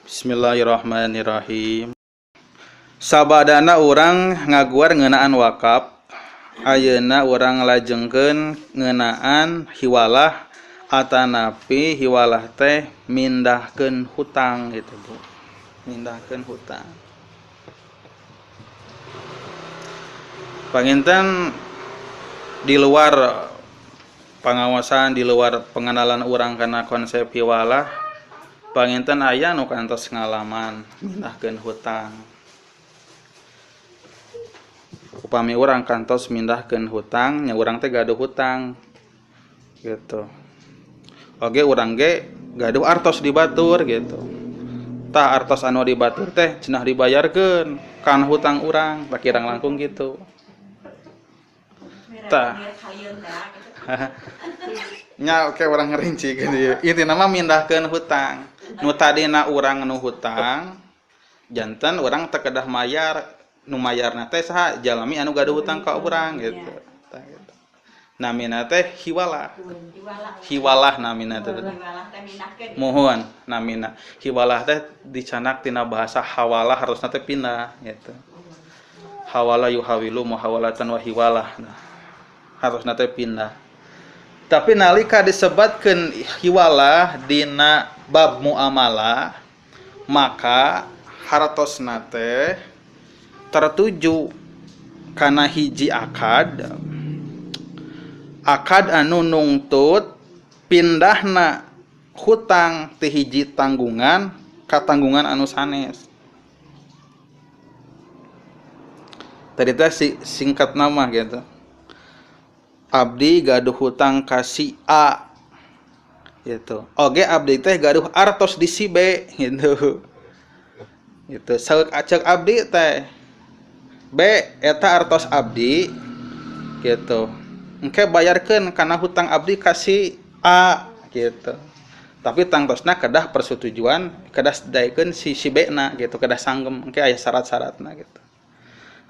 Bismillahirrahmanirrahim. Sabadana urang ngaguar ngeunaan wakaf, ayeuna urang lajengkeun ngeunaan hiwalah atanapi hiwalah teh mindahkeun hutang gitu, Bu. Mindahkeun hutang. Panginten di luar pengawasan, di luar pengenalan urang kana konsep hiwalah, panginten aya nu kantos ngalaman mindahkeun hutang. Upami urang kantos mindahkeun hutang, nya urang teh gaduh hutang gitu. Oge urang ge gaduh artos di batur gitu. Tah artos anu di batur teh cenah dibayarkeun kana hutang urang, tak kirang langkung gitu. Tah. Nya oke urang ngerincikeun ieu. Intina mah mindahkeun hutang. Nu tadina urang nu hutang, janten urang teu kedah mayar, nu mayarna teh saha? Jalmi anu gaduh hutang ka urang gitu. Tah gitu. Namina teh hiwalah. Hiwalah namina teh. Muhun namina. Hiwalah teh dicanak tina bahasa hawalah, harusna teh pindah gitu. Hawala yuhawilu muhawalatan wa hiwalah. Nah, harusna teh pindah. Tapi nalika disebatkeun hiwalah dina bab muamalah, maka hartosna teh tertuju kana hiji akad, akad anu nungtut pindahna hutang ti hiji tanggungan ka tanggungan anu sanes. Tadi teh singkat nama gitu. Abdi gaduh hutang ka si A gitu. Oge abdi teh gaduh artos di si B gitu. Gitu. Saeuk acek abdi teh B eta artos abdi gitu. Engke bayarkeun kana hutang abdi ka si A gitu. Tapi tangtosna kedah persetujuan, kedah daekeun si B na gitu, kedah sanggem engke aya syarat-syaratna gitu.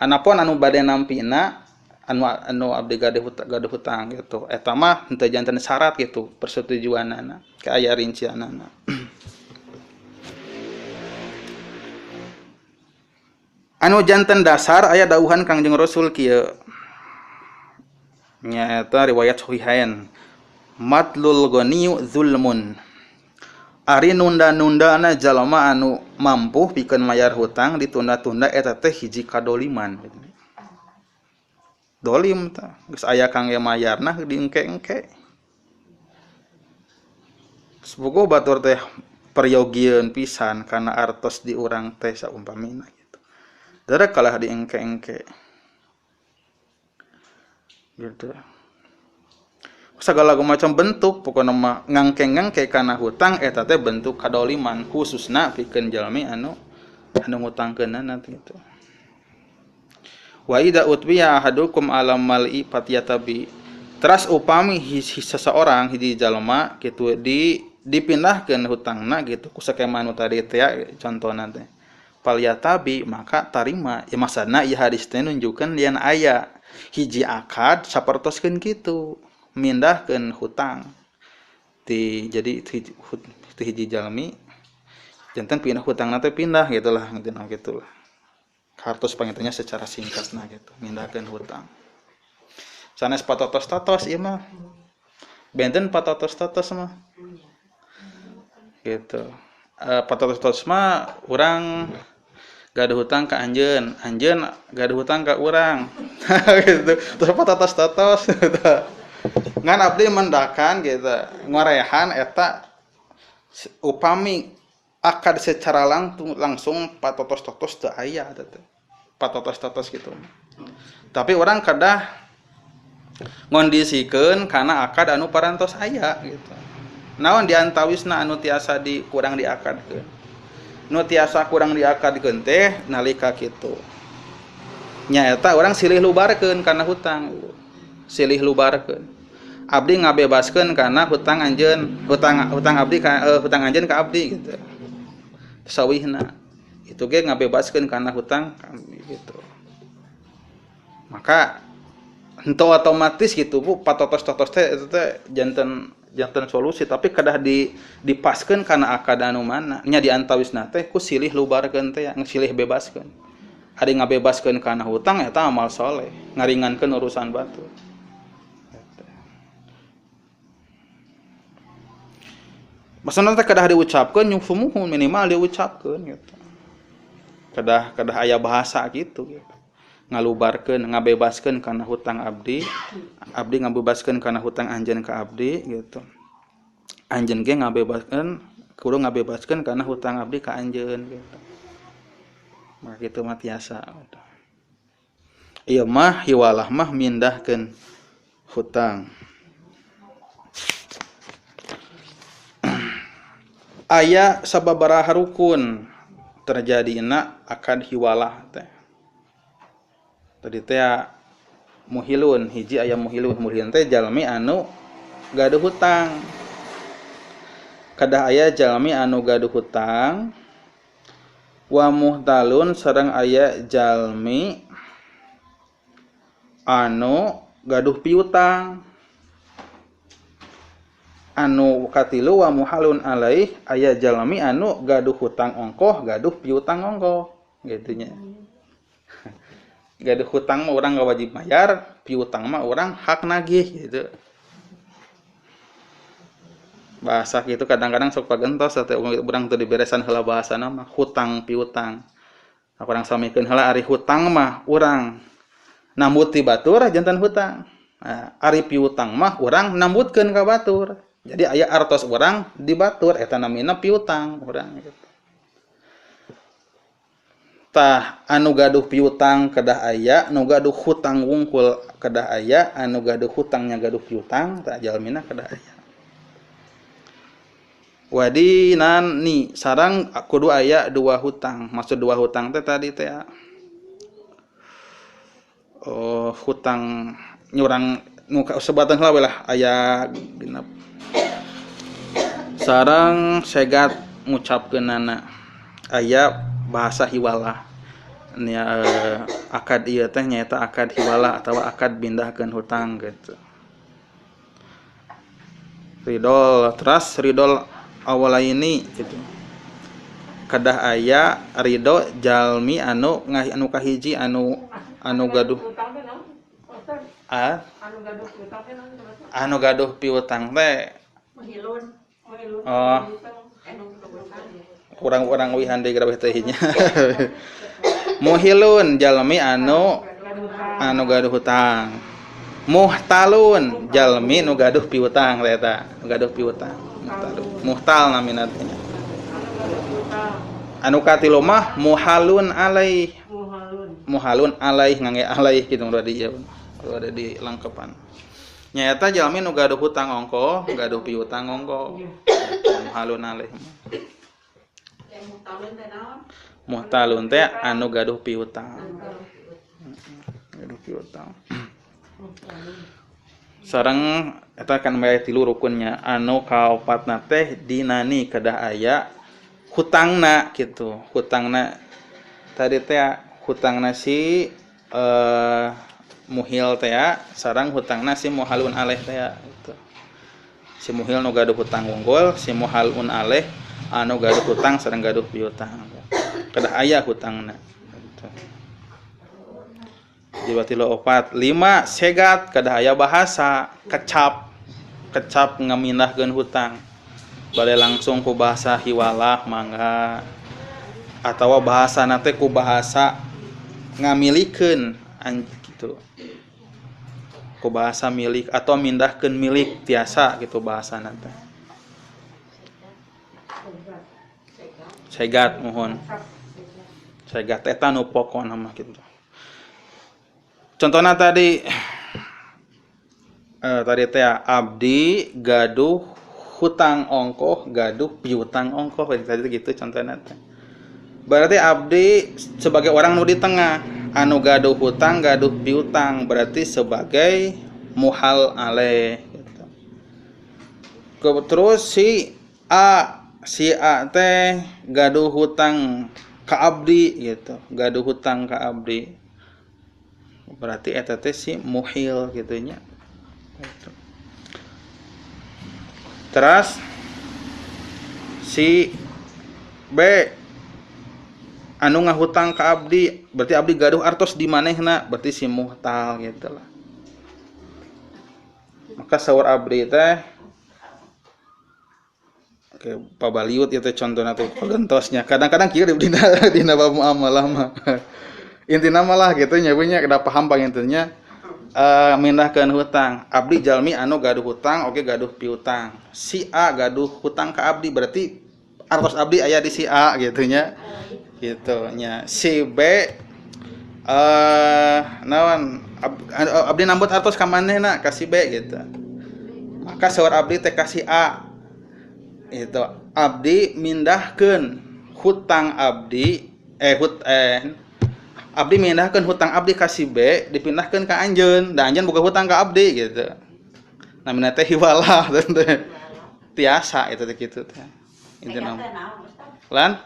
Anapun anu bade nampina anu abdi gaduh hutang gitu. Eta mah henteu janten syarat gitu persetujuanana, ke aya rincianana. Anu janten dasar aya dawuhan Kangjeng Rasul kieu. Nyaeta riwayat Sahihain. Matlul ghaniyu zulmun. Ari nunda-nundana jalma anu mampu pikeun mayar hutang ditunda-tunda eta teh hiji kadoliman. Dolim tah geus aya kangge mayarna diengke-engke. Sepuguh batur teh peryogieun pisan kana artos di urang teh saumpamina gitu. Darek kalah diengke-engke. Gitu. Segala macam bentuk pokona mah ngangke-ngangke kana hutang eta teh bentuk kadoliman khususna pikeun jalmi anu ngutangkeunana gitu. Wa idza utbiya ahadukum ala mal'i fatyatabi. Teras upami seseorang hiji jalma kitu dipindahkeun hutangna gitu ku sakema anu tadi teh contona teh. Falyatabi maka tarima. Ya maksudna ieu hadis teh nunjukkeun yen aya hiji akad sapertoskeun kitu mindahkeun hutang. Jadi ti hiji jalmi janten pindah hutangna teh pindah gitulah intina gitulah. Hartos pangintennya secara singkatna gitu, mindahkeun hutang. Sanes patotos-totos ieu mah. Benten patotos-totos mah. Gitu. Patotos-totos mah urang gaduh hutang ka anjeun, anjeun gaduh hutang ka urang. Gitu. Terus patotos-totos gitu. Ngan abdi mendakan gitu, ngorehan eta upami akad secara langsung patotos-totos teu aya teh. Patotos-totos gitu. Tapi orang kedah ngondisikeun kana akad anu parantos aya gitu. Naon diantawisna anu tiasa di kurang diakadkeun. Nu tiasa kurang diakadkeun teh nalika kitu. Nyaeta urang silih lubarkeun kana hutang. Silih lubarkeun. Abdi ngabebaskeun kana hutang anjeun, hutang abdi ka hutang anjeun ka abdi gitu. Sawihna itu ge ngabebaskeun kana hutang kami gitu. Maka henteu otomatis gitu Bu, patotos-totos teh eta teh janten janten solusi tapi kedah dipaskeun kana akad anu mana nya diantawisna teh ku silih lubarkeun teh silih bebaskeun. Ari ngabebaskeun kana hutang eta amal soleh, ngaringankeun urusan batur. Maksudna teh kedah diucapkeun nyungsumuhun minimal diucapkeun gitu. Kedah aya bahasa gitu gitu. Ngalubarkeun, ngabebaskeun kana hutang abdi, abdi ngabebaskeun kana hutang anjeun ka abdi gitu. Anjeun ge ngabebaskeun, kudu ngabebaskeun kana hutang abdi ka anjeun gitu. Maka kitu mah tiasa. Ieu mah hiwalah mah mindahkeun hutang. Aya sababaraha rukun terjadina akad hiwalah teh. Tadi teh muhilun, hiji aya muhilun, muhilun teh jalmi anu gaduh hutang. Kedah aya jalmi anu gaduh hutang. Wa muhtalun sareng aya jalmi anu gaduh piutang. Anu katilu wa muhalun alaih aya jalmi anu gaduh hutang ongkoh gaduh piutang ongkoh gitu nya. Gaduh hutang mah urang gak wajib bayar, piutang mah urang hak nagih gitu. Bahasa gitu kadang-kadang sok pagentos teh urang teu diberesan heula bahasana mah hutang piutang. Urang samikeun heula ari hutang mah urang nambut ti batur janten hutang. Nah, ari piutang mah urang nambutkeun ka batur. Jadi aya artos urang di batur eta namina piutang urang gitu. Tah anu gaduh piutang kedah aya, anu gaduh hutang wungkul kedah aya, anu gaduh hutangnya gaduh piutang tah jalmina kedah aya. Wadinan ni sarang kudu aya dua hutang. Maksud dua hutang teh tadi teh oh hutang nyurang nu sebatan heula we lah aya genep. Sarang segat ngucapkeunana aya bahasa hiwalah nya akad ieu teh nyaeta akad hiwalah atawa akad bindahkeun hutang gitu. Ridol teras ridol awalaini gitu. Kedah aya ridho jalmi anu anu kahiji anu anu gaduh anu gaduh piutang teh oh kurang-kurang wihan deui grabeh teh nya. Muhilun jalmi anu anu gaduh hutang. Muhtalun jalmi nu gaduh piutang teh eta, nu gaduh piutang. Muhtal namina teh. Anu katilu mah muhalun alaih. Muhalun alaih ngangge alaih kitu nu di ieu. Ada di langkepan. Nyaeta jalmi nu gaduh hutang ongkoh, gaduh piutang ongkoh. Muhalun alaih. Muhtalun teh anu gaduh piutang. Gaduh piutang. Sareng eta kan bae tilu rukunnya anu kaopatna teh dinani kedah aya hutangna gitu. Hutangna tadi teh hutangna si muhil teh sareng hutangna si muhalun alaih teh gitu. Si muhil nu gaduh hutang unggul, si muhalun alaih anu gaduh hutang sareng gaduh piutang. Kedah aya hutangna gitu. Jiwa tilu opat lima segat kedah aya bahasa kecap kecap ngamindahkeun hutang bade langsung ku bahasa hiwalah mangga atawa bahasana teh ku bahasa ngamilikeun gitu ku bahasa milik atau mindahkeun milik tiasa gitu bahasana teh segat mohon segat eta nu pokona mah kitu. Contohnya tadi tadi teh abdi gaduh hutang ongkoh gaduh piutang ongkoh tadi gitu contohnya teh. Berarti abdi sebagai orang nu di tengah anu gaduh hutang gaduh piutang berarti sebagai muhal alaih gitu. Terus si A teh gaduh hutang ka abdi gitu, gaduh hutang ka abdi. Berarti eta teh si muhil gitu nya. Terus si B anu ngahutang ka abdi, berarti abdi gaduh artos di manehna, berarti si muhtal gitu lah. Maka saur abdi teh oke, pabaliut ieu teh contohna teh pagentosnya. Kadang-kadang kieu dina bab muamalah mah. Intina mah lah gitu nya nya kedah paham pangintennya. Mindahkeun hutang. Abdi jalmi anu gaduh hutang, oke gaduh piutang. Si A gaduh hutang ka abdi, berarti artos abdi aya di si A gitu nya. Gitu nya. Si B naon abdi nambut artos ka manehna ka si B gitu. Maka saur abdi teh ka si A. Itu abdi mindahkeun hutang abdi abdi mindahkeun hutang abdi ka si B dipindahkeun ka anjeun, da anjeun boga hutang ka abdi gitu. Namina teh hiwalah teh. Tiasa eta teh kitu teh. Intina lan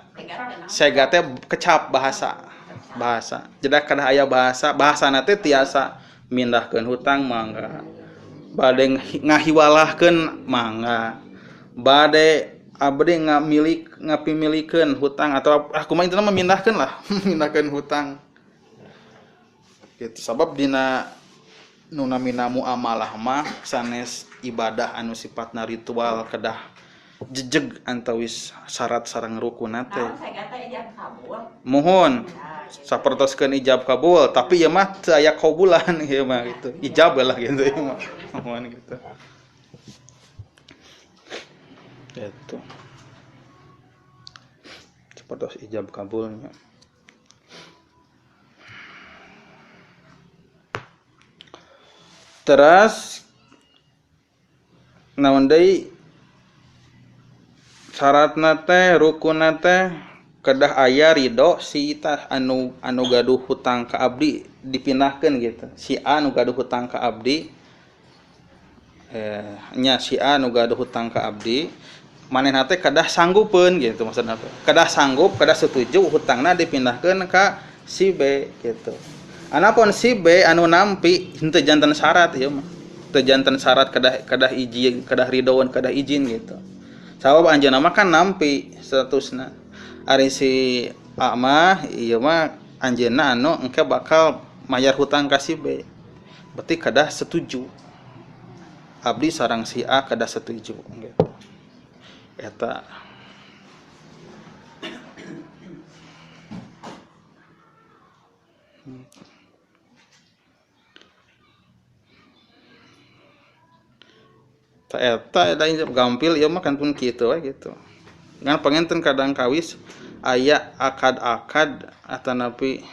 sega teh kecap bahasa. Bahasa. Jadi kedah aya bahasa, bahasana teh tiasa mindahkeun hutang mangga. Bade ngahiwalahkeun mangga. Bade abdi ngapimilikeun hutang atau kumaha intina mah mindahkeun lah, mindahkeun hutang. Gitu. Sabab dina nu namina muamalah mah sanes ibadah anu sifatna ritual kedah jejeg antawis syarat sareng rukunna teh. Muhun sapertoskeun ijab kabul, tapi ieu mah teu aya kabulan ieu mah gitu. Ijab lah gitu ieu mah. Muhun gitu. Gitu. Sapertos ijab kabulnya. Terus naon deui syaratna teh rukunna teh kedah aya ridho si tah anu gaduh hutang ka abdi dipindahkeun gitu. Si A anu gaduh hutang ka abdi nya si A anu gaduh hutang ka abdi manehna teh kedah sanggupeun gitu maksudna teh. Kedah sanggup, kedah setuju hutangna dipindahkeun ka si B gitu. Anapun si B anu nampi henteu janten syarat ieu mah. Teu janten syarat kedah izin, kedah ridhoan, kedah izin gitu. Sabab anjeunna mah kan nampi statusna. Ari si A mah ieu mah anjeunna anu engke bakal mayar hutang ka si B. Berarti kedah setuju. Abdi sareng si A kedah setuju gitu. Eta. Eta eta gampil ieu mah kan pun kitu we gitu. Ngan panginten kadang kawis aya akad-akad atanapi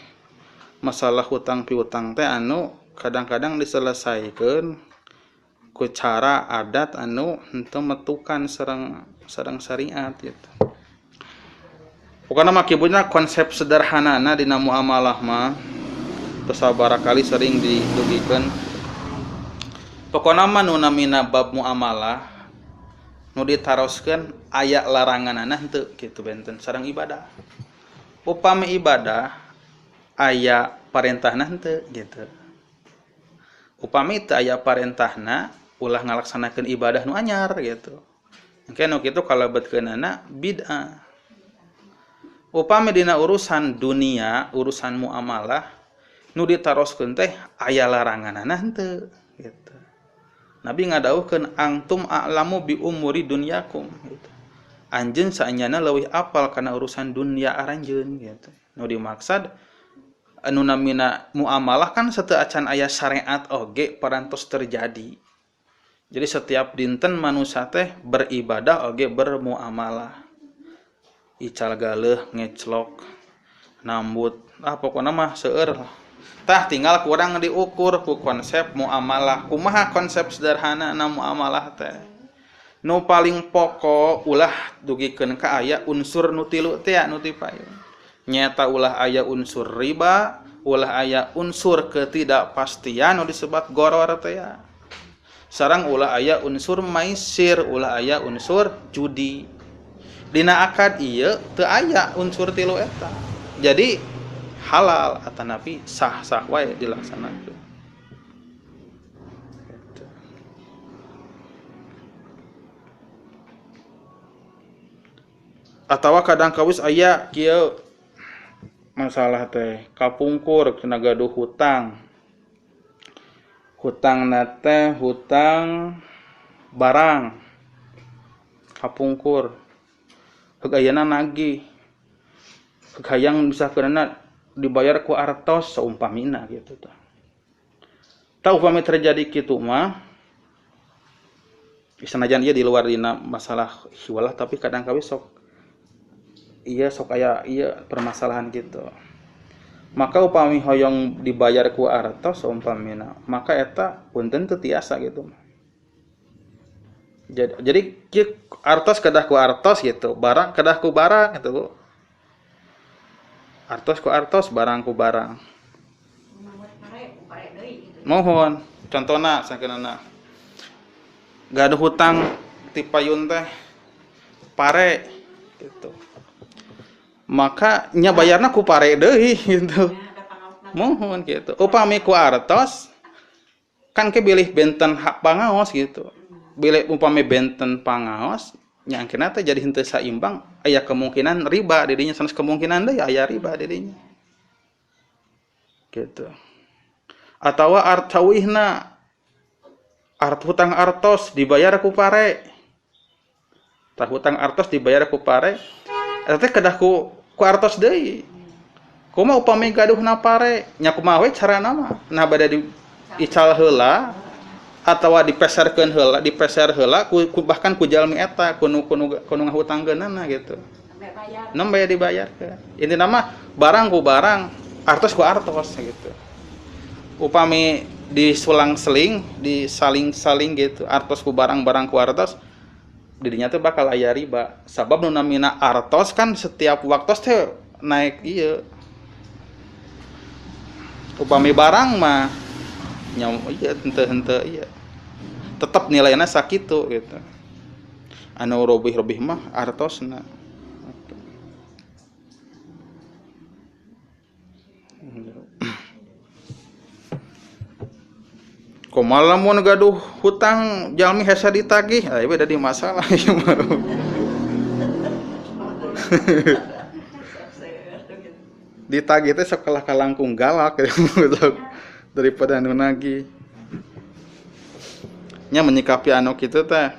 masalah hutang piutang teh anu kadang-kadang diselesaikeun ku cara adat anu henteu metukan sareng syariat gitu. Pokona mah kibunya konsep sederhanana dina muamalah mah sabaraha kali sering didugikeun. Pokona mah nu namina bab muamalah nu ditaroskeun aya laranganana henteu kitu benten sareng ibadah. Upami ibadah aya parentahna henteu gitu. Upami teu aya parentahna ulah ngalaksanakeun ibadah nu anyar gitu. Engke nu kitu kalebetkeunana bid'ah. Upami dina urusan dunia, urusan muamalah nu ditaroskeun teh aya laranganana henteu gitu. Nabi ngadawuhkeun antum a'lamu bi umuri dunyakum gitu. Anjeun saenyana leuwih apal kana urusan dunia aranjeun gitu. Nu dimaksad anu namina muamalah kan sateu acan aya syariat oge parantos terjadi. Jadi setiap dinten manusia teh beribadah oge bermuamalah. Ical galeuh ngeclok nambut pokona mah seueur lah. Tah tinggal kurang diukur ku konsep muamalah. Kumaha konsep sederhana na muamalah teh? Nu paling pokok ulah dugikeun ka aya unsur nu tilu teh nu ti payun. Nyata ulah aya unsur riba, ulah aya unsur ketidakpastian nu disebut goror teh. Sareng ulah aya unsur maisir, ulah aya unsur judi. Dina akad ieu teu aya unsur tilu eta. Jadi halal atanapi sah-sah wae dilaksanakeun. Gitu. Atawa kadang kawis aya kieu masalah teh kapungkur cenah gaduh hutang. Hutangna teh hutang barang kapungkur. Heug ayeuna nagih. Heug hayang misalkeunana dibayar ku artos saumpamina gitu tah. Tah upami terjadi kitu mah sanajan ieu di luar dina masalah hiwalah tapi kadang kawis sok iya sok aya ieu permasalahan gitu. Maka upami hoyong dibayar ku artos umpamina, maka eta punten teu tiasa gitu. Jadi kieu artos kedah ku artos gitu, barang kedah ku barang gitu Bu. Artos ku artos, barang ku barang. Mohon contohna sakeunana. Gaduh hutang ti payun teh pare gitu. Maka nya bayarna ku pare deui gitu. Mohon gitu. Upami ku artos kan ke bilih benten hak pangaos gitu. Bilih upami benten pangaos nya angkeuna teh jadi henteu saimbang, aya kemungkinan riba di dinya, sanes kemungkinan deui aya riba di dinya. Gitu. Atawa artawihna art hutang artos dibayar ku pare. Tah hutang artos dibayar ku pare eta teh kedah ku artos deui. Kumaha upami gaduhna pare nya kumaha we carana mah? Nah bade di ical heula atawa dipeserkeun heula, dipeser heula ku bahkan ku jalmi eta ku nu ngahutangkeunana gitu. Nembe dibayarkeun. Intina mah barang ku barang, artos ku artos gitu. Upami disulang-seling, disaling-saling gitu, artos ku barang, barang ku artos, didinya teh bakal aya riba. Sabab nu namina artos kan setiap waktu teh naik ieu. Upami barang mah nya ieu henteu ieu. Tetep nilainya sakitu gitu. Anu robih-robih mah artosna. Kumaha lamun gaduh hutang jalmi hese ditagih, ah ieu beda di masalah ieu mah. Ditagih teh sok kalah kalangkung galak gitu daripada anu nagih. Nya menyikapi anu kitu teh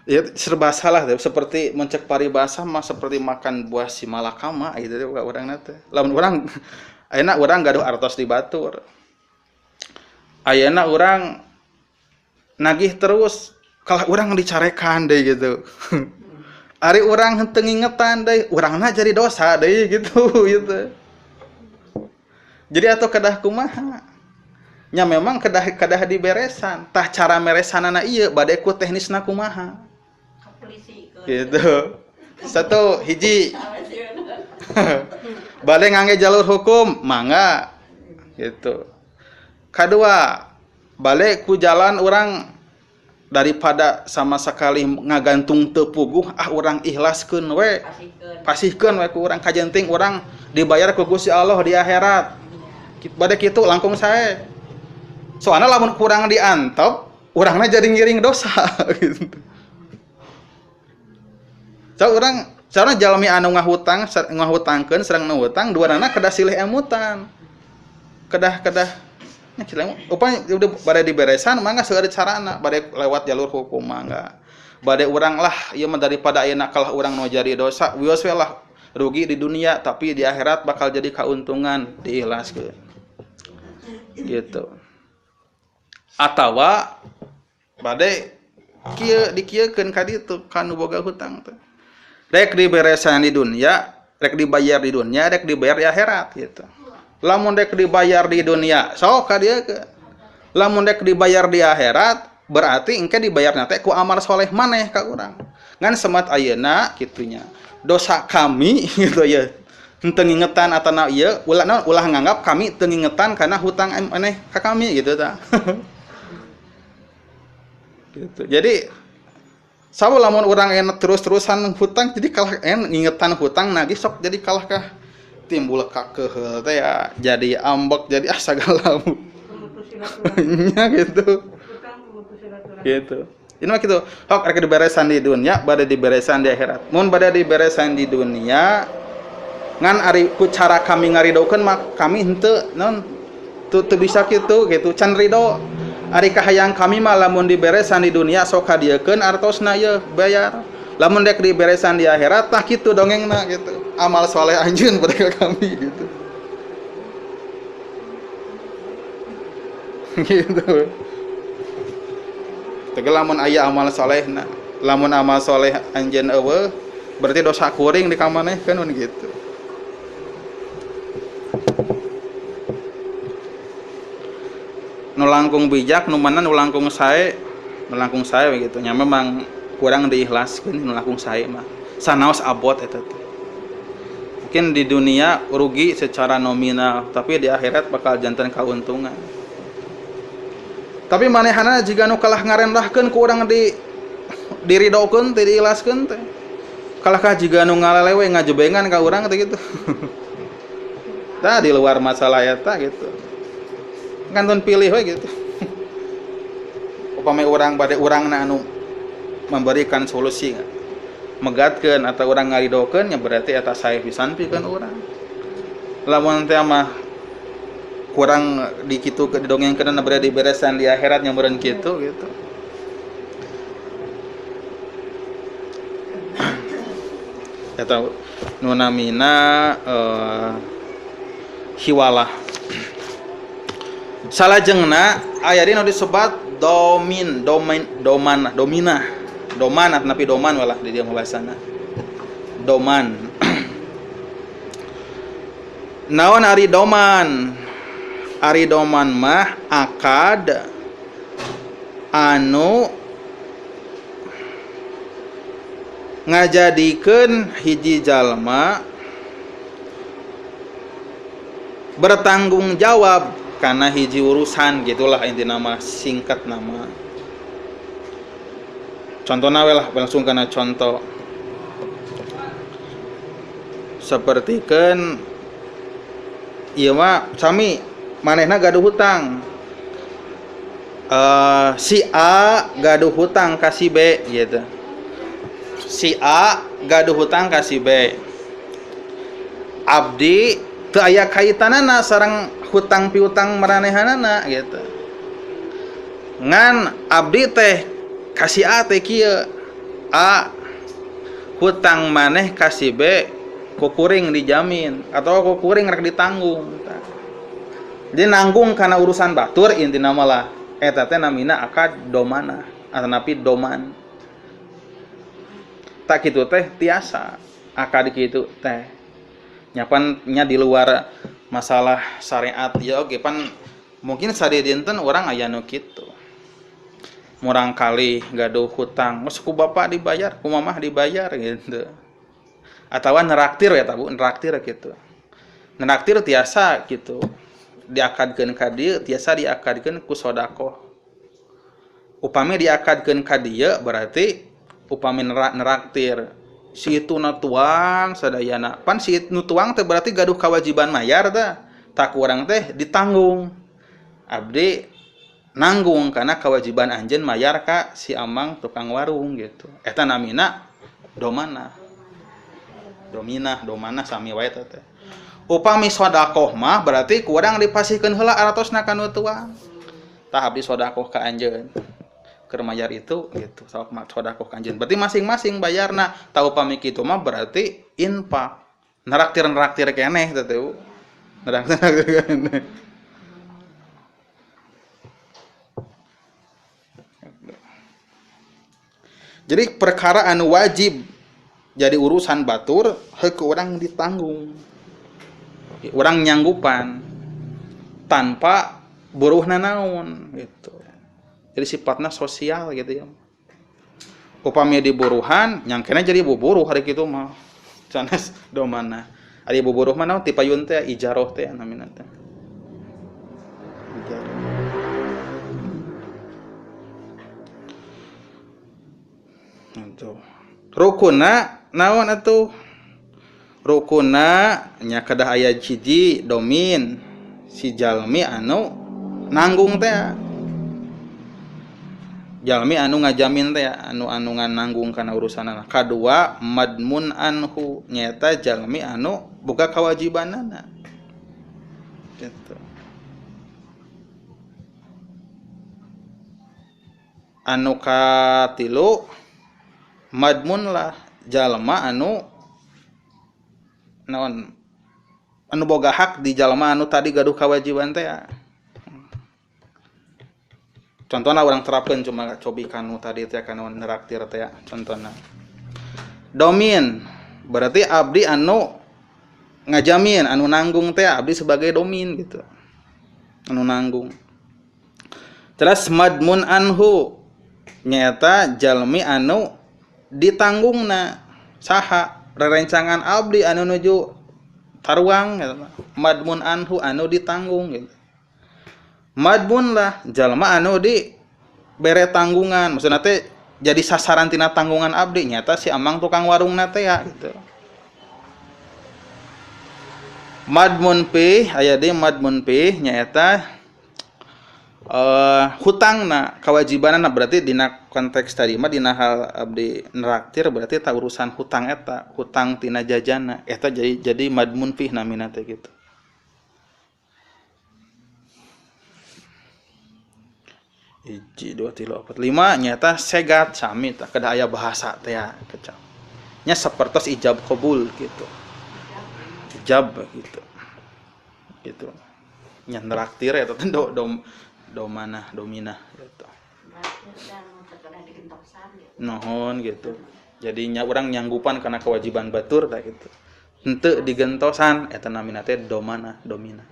ya serba salah teh, seperti mencek paribasa mah seperti makan buah si malakama gitu teh urangna teh. Lamun urang ayeuna urang gaduh artos di batur. Ayeuna urang nagih terus kalah urang dicarekan deui gitu. Ari urang henteu ngingetan deui, urangna jadi dosa deui gitu gitu. Jadi atau kedah kumaha? Nya memang kedah diberesan. Tah cara meresanana ieu bade ku teknisna kumaha? Gitu. Satu hiji. Bade ngangge jalur hukum, mangga. Gitu. Kedua, balik ku jalan orang daripada sama sekali ngagantung teu puguh, ah urang ikhlaskeun we. Pasihkeun we ku urang kajenting urang dibayar ku Gusti Allah di akhirat. Bade kitu langkung sae. Soalna lamun kurang diantep, urangna jadi ngiring dosa gitu. So urang soalna jalmi anu ngahutang, ngahutangkeun sareng nu hutang duanana kedah silih emutan. Kedah-kedah upaya udah bade diberesan mangga seueur carana bade lewat jalur hukum mangga bade urang lah ieu mah daripada ayeuna kalah urang nu jadi dosa wios we lah rugi di dunia tapi di akhirat bakal jadi kauntungan diikhlaskeun gitu. Atawa bade kieu dikieukeun ka ditu ka nu boga hutang teh rek diberesan di dunia, rek dibayar di dunia, rek dibayar di akhirat gitu. Lamun dek dibayar di dunia sok ka dieu ke. Lamun dek dibayar di akhirat berarti engke dibayarna teh ku amal soleh maneh ka urang. Ngan semat ayeuna kitunya. Dosa kami gitu ya. Henteu ngingetan atana ieu ulah naon ulah nganggap kami teu ngingetan kana hutang maneh ka kami gitu tah. Gitu. Jadi sawo lamun urang enak terus-terusan hutang jadi kalah ngingetan hutang nagih sok jadi kalah kah timbul kakeheul teh ya jadi ambek jadi ah sagala nya gitu. Gitu. Ini mah kitu. Hok rek diberesan di dunia, bade diberesan di akhirat. Mun bade diberesan di dunia ngan ari ku cara kami ngaridokeun mah kami henteu naon teu bisa kitu gitu. Can rido. Ari kahayang kami mah lamun diberesan di dunia sok kadiekeun artosna ieu bayar. Lamun dek diberesan di akhirat tah kitu dongengna gitu. Amal soleh anjeun pada kami gitu. Gitu. Tegal lamun aya amal solehna, lamun amal soleh anjeun eueuh berarti dosa kuring di kamaneh kan gitu. Nu langkung bijak nu mana nu langkung sae, nu langkung sae gitu nya memang kurang diikhlaskeun nu langkung sae mah. Sanaos abot eta teh. Mungkin di dunia rugi secara nominal, tapi di akhirat bakal jantan kauntungan. Tapi manehana jiga nu kalah ngarendahkeun ku urang di diridokeun teh diikhlaskeun teh. Kalahkah jiga nu ngalelewe ngajebengan ka urang teh gitu. Tah di luar masalah eta gitu. Kantun pilih we gitu. Upami urang bade urangna anu memberikan solusi megatkeun atau urang ngaridokeun nya berarti eta sae pisan pikeun urang. Lamun teh mah kurang di kitu ke didongengkeun berarti diberesan di akhirat nya meureun kitu gitu. Eta nu namina hiwalah. Salajengna aya dina disebat domin, domain, doman, dominah. Doman atanapi doman walah di dieu bahasana. Doman. Naon ari doman? Ari doman mah akad anu ngajadikeun hiji jalma bertanggung jawab karena hiji urusan gitulah inti nama singkat nama. Contohna we lah langsung kana contoh. Sapertikeun ieu mah sami manehna gaduh hutang. Si A gaduh hutang ka si B gitu. Si A gaduh hutang ka si B. Abdi teu aya kaitanana sareng hutang piutang maranehanana gitu. Ngan abdi teh ka si A teh kieu. A hutang maneh ka si B ku kuring dijamin atau ku kuring rek ditanggung. Jadi nanggung karena urusan batur intina malah eta teh namina akad domana atanapi doman. Tak kitu teh tiasa akad kitu teh. Nyapan nya di luar masalah syariat ya oge pan mungkin sadidinten urang aya nu kitu. Murang kali gaduh hutang, geus ku bapak dibayar, ku mamah dibayar gitu. Atawa neraktir ya ta Bu, neraktir kitu. Neraktir tiasa kitu. Diakadkeun ka dieu tiasa diakadkeun ku sedekah. Upami diakadkeun ka dieu berarti upami neraktir si itu nu tuang sadayana. Pan si nu tuang teh berarti gaduh kewajiban mayar tah. Tak urang teh ditanggung. Abdi nanggung karena kewajiban anjeun mayar ka si amang tukang warung gitu. Eta namina domana. Dominah, domana sami wae teh. Upami sedekah mah berarti kurang dipasihkeun heula artosna ka nu tuang. Tah abdi sedekah ka anjeun. Keur mayar itu gitu, sok sedekah ka anjeun. Berarti masing-masing bayarna. Tah upami kitu mah berarti infak. Neraktir-neraktir keneh teh teh. Neraktir keneh. Jadi perkara anu wajib jadi urusan batur heuk urang ditanggung. Urang nyanggupan tanpa buruhna naon gitu. Jadi sifatna sosial gitu ya. Upami diburuhan nyangkena jadi buburuh hari kitu mah. Sanes domana. Ari buburuh mah naon ti payun teh ijaroh teh namina teh. Ijaroh. Itu. Rukunna naon atuh? Rukuna nya kedah aya hiji domin si jalmi anu nanggung teh. Jalmi anu ngajamin teh anu anu nanggung kana urusanana. Kadua madmun anhu nyaeta jalmi anu boga kewajibanana. Gitu. Anu katilu madmun lah jalma anu naon anu boga hak di jalma anu tadi gaduh kewajiban teh. Contohna urang terapkeun cuma cobi kanu tadi teh kanu neraktir teh contohna. Domin berarti abdi anu ngajamin anu nanggung teh abdi sebagai domin gitu. Anu nanggung. Terus madmun anhu nyaeta jalmi anu ditanggungna saha rerencangan abdi anu nuju taruang gitu. Madmun anhu anu ditanggung gitu. Madmun lah jalma anu di bere tanggungan, maksudna teh jadi sasaran tina tanggungan abdi nyata si amang tukang warungna teh ya gitu. Madmun pi aya di madmun pi nyaeta hutangna kewajibanana berarti dina konteks tadi mah dina hal abdi neraktir berarti ta urusan hutang eta, hutang tina jajana eta jadi madmun pi namina teh gitu. Hiji, 2, 3, 4, 5 nyata segat sami tak kedah aya bahasa teh ya kecap. Nya sapertos ijab qabul gitu. Ijab gitu. Gitu. Nya neraktir eta teh do domana domina gitu. Nuhun gitu. Jadinya urang nyanggupan kana kewajiban batur tah gitu. Henteu digentosan eta namina teh domana domina.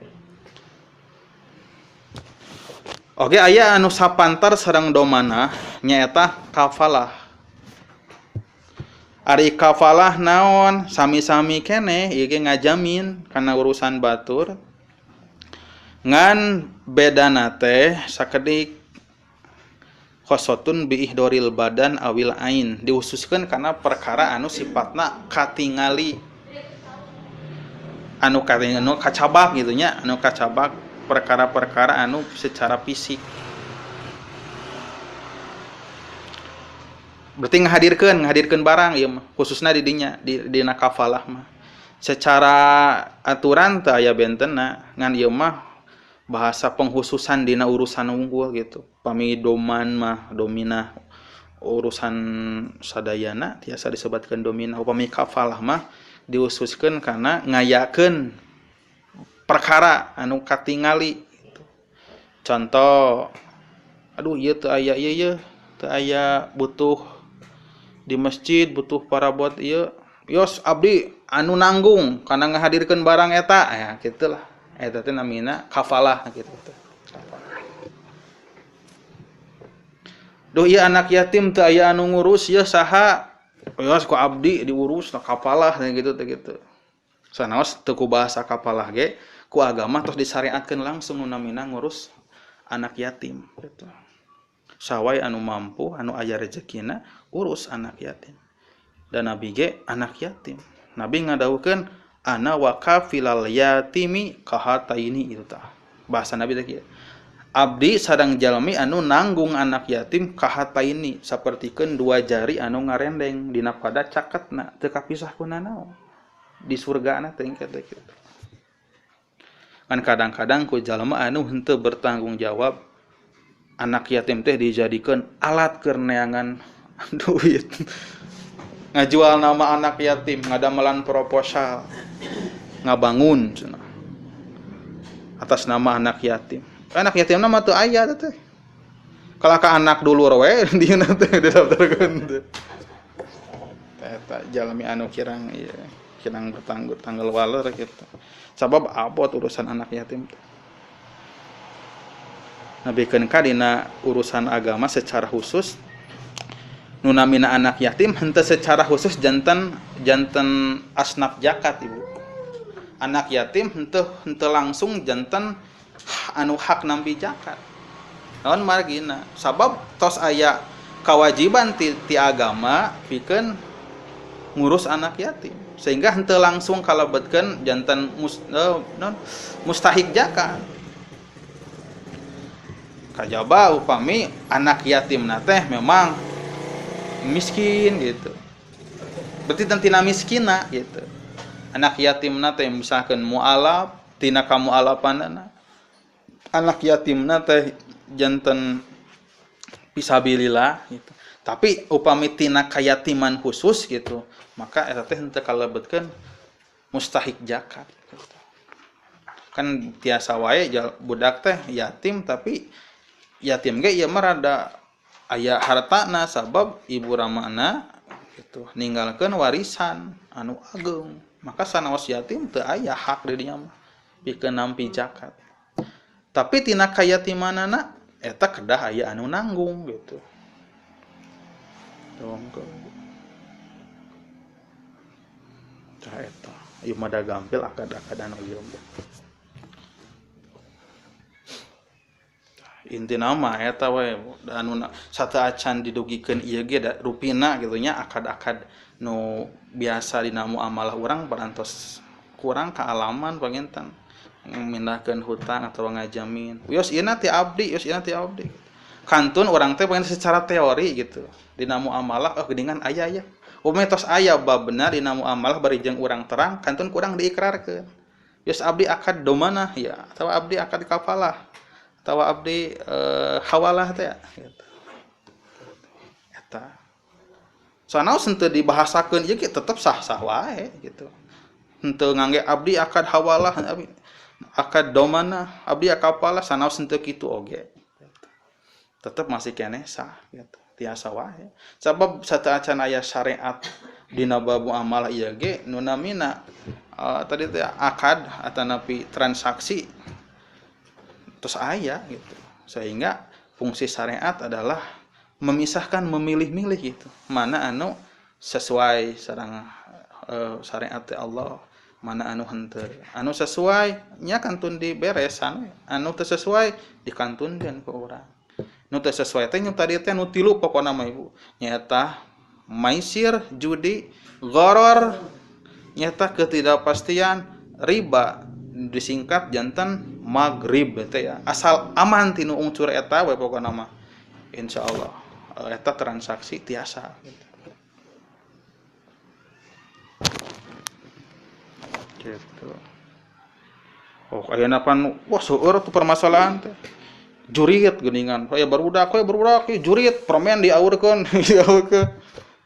Oke, aya anu sapantar sareng domana nyaeta kafalah. Ari kafalah naon sami-sami keneh ieu ge ngajamin kana urusan batur. Ngan bedana teh sakedik khosotun biihdoril badan awil ain dihususkeun kana perkara anu sifatna katingali. Anu katingali anu kacabak gitu nya, anu kacabak perkara-perkara anu secara fisik. Berarti ngahadirkeun barang ieu mah khususna di dinya di dina kafalah mah. Secara aturan teu aya bentenna ngan ieu mah bahasa penghususan dina urusan unggul gitu. Pami doman mah domina urusan sadayana tiasa disebatkeun domina. Upami kafalah mah dihususkeun kana ngayakeun perkara anu katingali gitu. Contoh, aduh ieu teu aya ieu ieu teu aya butuh di masjid butuh parabot ieu yos abdi anu nanggung kana ngahadirkeun barang eta ya kitulah eta teh namina kafalah gitu. Duh ieu anak yatim teu aya anu ngurus ieu saha yos ku abdi diurus nah kafalah gitu teh gitu. Sanaos teu ku bahasa kafalah ge ku agama terus disyariatkeun langsung nu namina ngurus anak yatim gitu. Sawai anu mampu anu aya rezekina urus anak yatim. Dan nabi ge anak yatim. Nabi ngadawuhkeun ana wa kafilal yatimi kahataini itu tah. Bahasa nabi teh kieu. Abdi sareng jalmi anu nanggung anak yatim kahataini sapertikeun dua jari anu ngarendeng dina pada caketna teu kapisah ku nanaon. Di surgana teh engke teh kitu. Kan kadang-kadang ku jalma anu henteu bertanggung jawab anak yatim teh dijadikeun alat keur neangan duit. Ngajual nama anak yatim, ngadamelan proposal, ngabangun cenah atas nama anak yatim. Anak yatim nama teu aya teh. Kalau ka anak dulur we dieuna teh didaftarkeun teh. Eta jalmi anu kirang ieu, kirang bertanggung tanggal waler gitu. Sabab abot urusan anak yatim teh. Nabikeun ka dina urusan agama secara khusus nu namina anak yatim henteu secara khusus janten asnaf zakat ibu. Anak yatim henteu langsung janten anu hak nampi zakat. Naon margina? Sabab tos aya kewajiban ti agama pikeun ngurus anak yatim. Sehingga henteu langsung kalebetkeun janten mustahik zakat. Kajaba upami anak yatimna teh memang miskin gitu. Berarti tina miskina gitu. Anak yatimna teh misalkan mualaf tina kamualapanana. Anak yatimna teh janten fisabilillah gitu. Tapi upami tina kayatiman khusus gitu, maka eta teh henteu kalebetkeun mustahik zakat gitu. Kan tiasa wae budak teh yatim tapi yatim ge ieu mah rada aya hartana sabab ibu ramana gitu ninggalkeun warisan anu ageung. Maka sanaos yatim teu aya hak di dinya mah pikeun nampi zakat. Tapi tina kayatimanana eta kedah aya anu nanggung gitu. Tongko. Tah eta ieu mah da gampil akad-akad anu ieu mah. Intina mah eta we anu sateuacan didugikeun ieu ge da rupina kitu nya akad-akad nu biasa dina muamalah urang parantos kurang kaalaman panginten mindahkeun hutang atau ngajamin. Yos ieu na ti abdi, yos ieu na ti abdi. Kantun urang teh pengen secara teori gitu. Dina muamalah oh geuningan aya ya. Upami tos aya babna dina muamalah bari jeung urang terang kantun kurang diikrarkeun. Yos abdi akad domanah ya atawa abdi akad kafalah atawa abdi hawalah teh gitu. Eta. Sanaos henteu dibahasakeun ieu ge tetep sah-sah wae gitu. Henteu ngangge abdi akad hawalah abdi akad domana abdi kafalah sanaos henteu kitu oge. Tetep masih keneh sah gitu. Tiasa wae. Sabab sateuacan aya syariat dina bab muamalah ieu ge nu namina tadi teh akad atanapi transaksi terus aya gitu. Sehingga fungsi syariat adalah memisahkan, memilih-milih gitu. Mana anu sesuai sareng syariat Allah, mana anu henteu. Anu sesuai nya kantun diberesan, anu teu sesuai dikantunkeun ku urang. Nu teu sesuai teh nu tadi teh nu tilu pokona mah ibu. Nyaeta maisir, judi, gharar, nyaeta ketidakpastian, riba disingkat janten maghrib teh ya. Asal aman tinu unsur eta we pokona mah. Insyaallah eta transaksi tiasa gitu. Gitu. Oh ayeuna pan wah seueur tuh permasalahan teh. Jurit geuningan, aya barudak jurit permen diaurkeun, diaurkeun.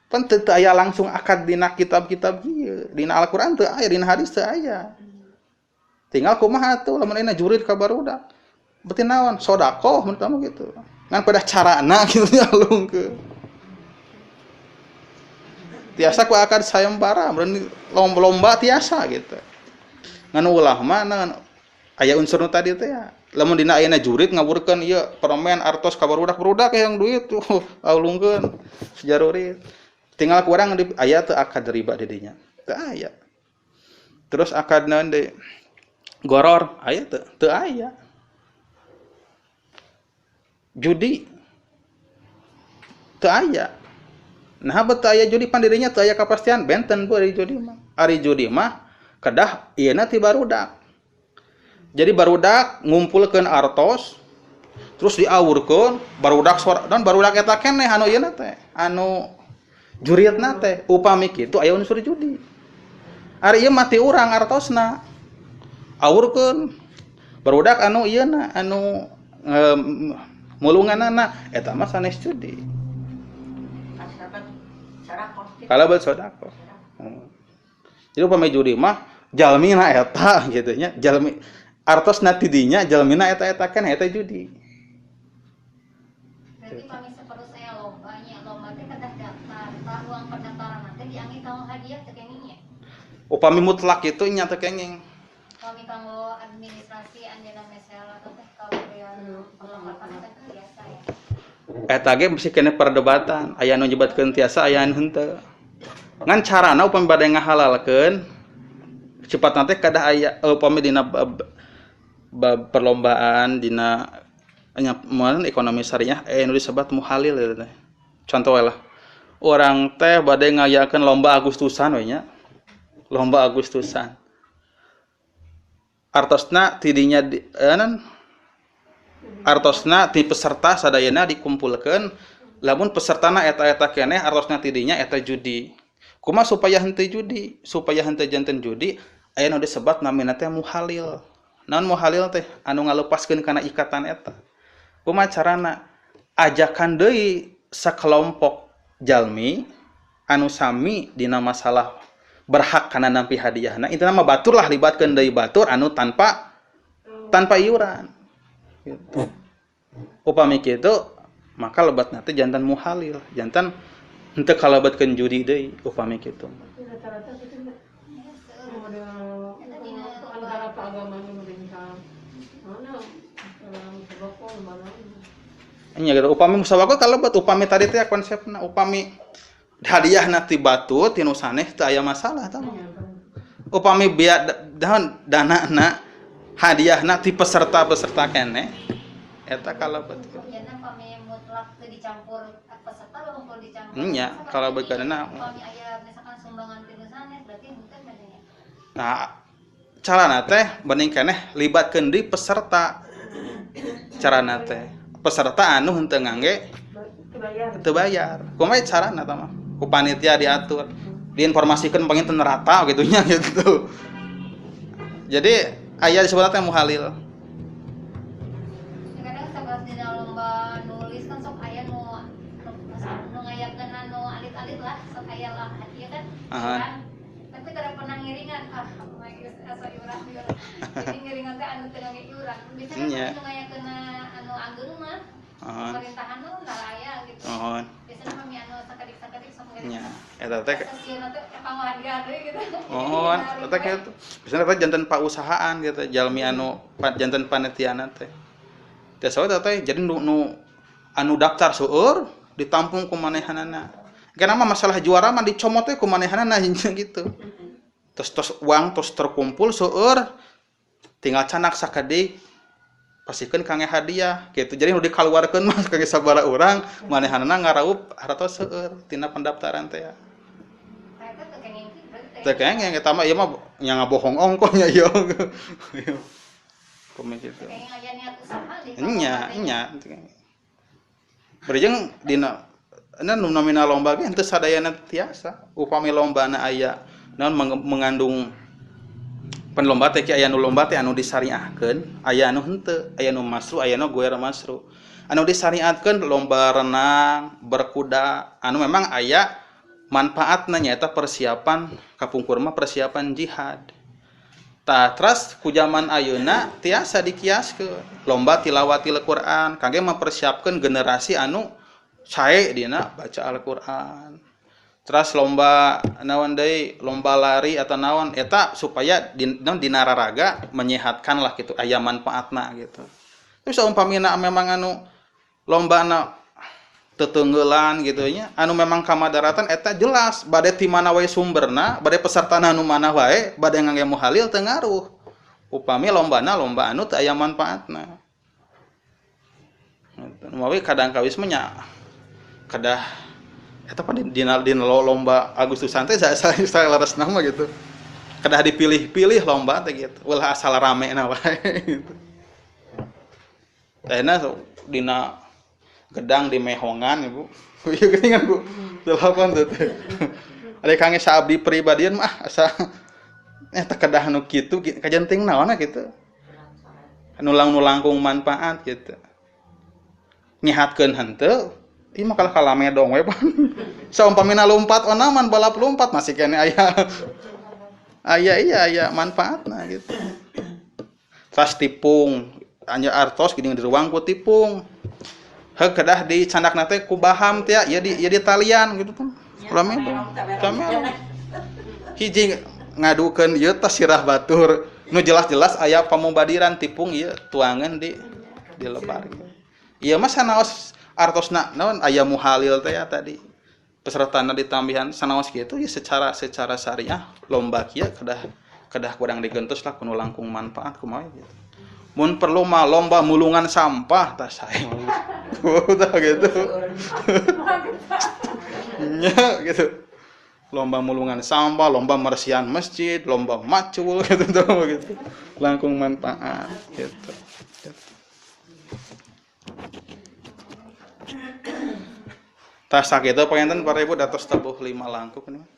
Pan teu aya langsung akad dina kitab-kitab ieu, dina Al-Qur'an teu aya, dina hadis teu aya. Tinggal kumaha atuh lamun ayeuna jurit ka barudak. Berarti naon? Sedekah mun tah gitu. Ngan pada carana gitu nyalungkeun. Tiasa ku akad sayembara, meureun lomba tiasa gitu. Ngan ulah mah ngan aya unsur nu tadi teh ya. Lamun dina ayeuna jurit ngawurkeun ieu permen artos ka barudak-barudak yang duit tuh aulungkeun sejarurit. Tinggal kurang di aya teu akad riba di dinya. Teu aya. Terus akad naon deui? Goror aya teu? Teu aya. Judi teu aya. Nah bet aya judi pan dirinya teu aya kapastian benten bu ari judi mah. Ari judi mah kedah ieuna ti barudak. Jadi barudak ngumpulkeun artos terus diawurkeun barudak dan barudak eta keneh anu ieuna teh anu juritna teh upami kitu aya unsur judi. Ari ieu mati urang artosna awurkeun barudak anu ieuna anu mulunganana eta mah sanes judi. Kalebet sedekah. Jadi upami judi mah jalmina eta gitu nya, jalmi artosna ti dinya jalmina eta-eta kan eta judi. Berarti pami sapertos aya lomba nya, lomba teh kedah daftar, tah uang pendaftaran teh diangge kanggo hadiah teu kenging nya. Upami mutlak itu nya teu kenging. Upami kanggo administrasi anjeunna mesel atau teh kabean perlengkapan teh biasa ya. Eta ge mesti kena perdebatan, aya nu nyebatkeun tiasa aya nu henteu. Ngan carana upami bade ngahalalkeun cepatna teh kedah aya upami dina bab perlombaan dina nya ekonomi syariah nu disebat muhalil eta teh. Contoh we lah. Urang teh bade ngayakeun lomba Agustusan we nya. Lomba Agustusan. Artosna tidinya Artosna ti peserta sadayana dikumpulkeun, lamun pesertana eta-eta keneh artosna ti dinya eta judi. Kumaha supaya henteu judi? Supaya henteu janten judi, aya nu disebat namina teh muhalil. Naon muhalil teh? Anu ngalepaskeun kana ikatan eta. Kumaha carana? Ajakan deui sakelompok jalmi anu sami dina masalah berhak kana nampi hadiahna. Intina mah batur lah libatkeun deui batur anu tanpa iuran. Gitu. Upami kitu maka lebatna teh jantan muhalil, jantan henteu kalebetkeun judi deui upami kitu. Rata-rata kitu model antara keagamaan pemerintah mana musabaqah mana nya gitu. Upami musabaqah kalebet upami tadi teh konsepna upami hadiahna ti batur ti nu sanes teu aya masalah tah. Upami biaya danana hadiahna ti peserta-peserta keneh eta kalebet. Jana pami mutlak teu dicampur peserta kumpul dicampur. Nya, kalebet kana upami aya misalkan sumbangan ti nu sanes berarti henteu nya. Nah, carana teh bening keneh libatkeun deui peserta. Carana teh peserta anu henteu ngangge teu bayar. Kumaha carana tah mah? Ku panitia diatur, diinformasikeun panginten rata gitu nya gitu. Jadi aya disebutna teh muhalil. Kadang sabab dina lomba nulis kan sok aya nu ngayakeun anu alit-alit lah, sok aya lah hadiah kan. Tapi kada pernah ngiringan ah asa iuran. Jadi ngiringan teh anu teu ngangge iuran. Biasanya nu ngayakeun anu ageung mah pemerintahan mah aya gitu. Biasanya mah anu sakedik-sakedik sok ngiringan. Nya, eta teh gitu. Oh, eta kitu. Biasana teh janten pausahaan gitu, jalmi anu janten panitiana teh. Teh sawe teh jadi nu anu daftar seueur ditampung ku manehanana. Kana mah masalah juara mah dicomot teh ku manehanana gitu. Terus uang terus terkumpul seueur tinggal canak sakedik pasikeun kangge hadiah gitu. Jadi nu dikaluarkeun mah kangge sabaraha urang manehanana ngaraup hartos seueur tina pendaftaran teh. Teu kengeng eta mah ieu mah nya ngabohong ongkoh nya ieu. Kumaha kitu. Nya, nya. Berjeng dina nu namina lomba ge henteu sadayana tiasa. Upami lombana aya naon mengandung pan lomba teh aya nu lomba teh anu disyariahkeun, aya anu henteu, aya nu masru, aya nu goer masru. Anu disyariatkeun lomba renang, berkuda, anu memang aya manfaatna nyaeta persiapan kapungkur mah persiapan jihad. Tah teras ku zaman ayeuna tiasa dikiaskeun lomba tilawatil Quran kangge mempersiapkeun generasi anu sae dina baca Al-Qur'an. Teras lomba naon deui, lomba lari atau naon eta supaya dina raraga menyehatkan lah gitu, aya manfaatna gitu. Terus umpamina memang anu lombana tetenggelan gitu nya anu memang kamadaratan eta jelas bade ti mana wae sumberna bade pesertana anu mana wae bade ngangge muhalil teu ngaruh upami lombana lomba anu teu aya manfaatna. Mawi kadang kawis mah nya kedah eta pa dina lomba Agustusan teh saya leresna mah gitu. Kedah dipilih-pilih lomba teh gitu. Ulah asal ramena wae gitu. Tehna dina gedang di mehongan ibu, iya geuningan bu, delapan tuh. Ada kangge saabdi pribadian mah asa eta kedah nu kitu kajenting naonna kitu. Anu langkung manfaat gitu. Nyehatkeun henteu, ieu mah kalah kalamedong we pan. Saumpamina lompat onaman balap lompat masih keneh aya. Aya iya aya manfaatna gitu. Tas tipung, anya artos geuning di ruang ku tipung. Heuh kedah dicandak teh ku baham teh ya di ya di talian gitu tuh. Rame rame. Hiji ngadukeun ieu teh sirah batur. Nu jelas-jelas aya pamubadiran tipung ieu tuangan di lebar. Ieu mah sanaos artosna naon aya muhalil teh ya tadi. Pesertana ditambihan sanaos kitu ya secara syariah lomba kieu kedah kurang digentos lah kuno langkung manfaat kumaha gitu. Mun perlu mah lomba mulungan sampah tah sae. Tah gitu. Nya gitu. Lomba mulungan sampah, lomba mersihan masjid, lomba macul gitu tuh gitu. Langkung manfaat gitu. Gitu. Tas sakitu panginten para ibu datos tabuh 5 langkung ini mah.